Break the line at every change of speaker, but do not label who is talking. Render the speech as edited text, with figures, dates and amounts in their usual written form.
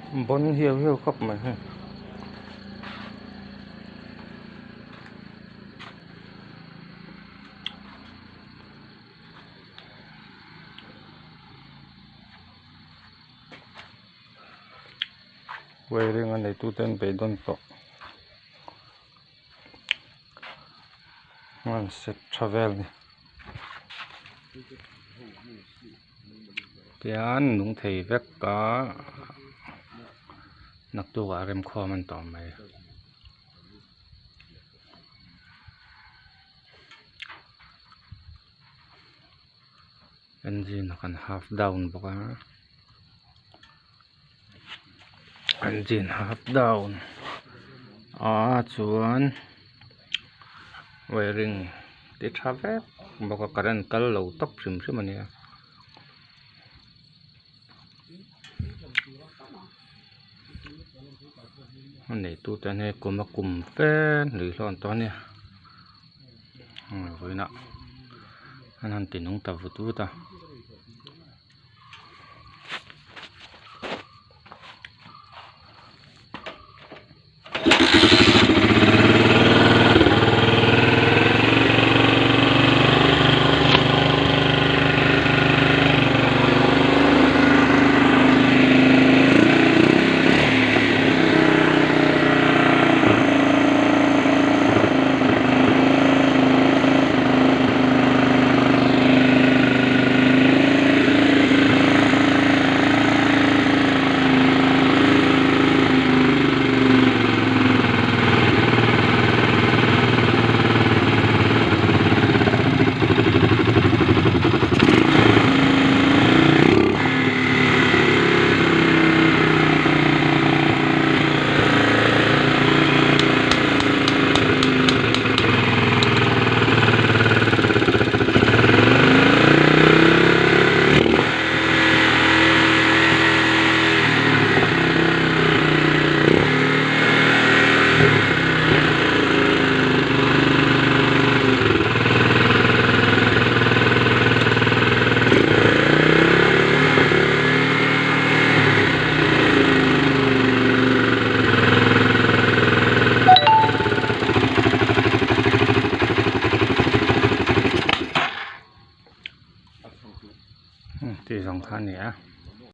Bon hiau hiau khawp mai hei. Wiring a neitute an beidawn tawh an set tha vel a ni tian nung thei vek a naktuk ah remkhawm a ni tawh mai. Engine kan half down bawk a engine half down ah chuan wiring ti tha vek bawk a current kal lo tawp hrim hrim a nia. A neitu te hian hei kum a kum fe lui hlawm tawh a nia vawiinah an han ti nung ta vut vut a.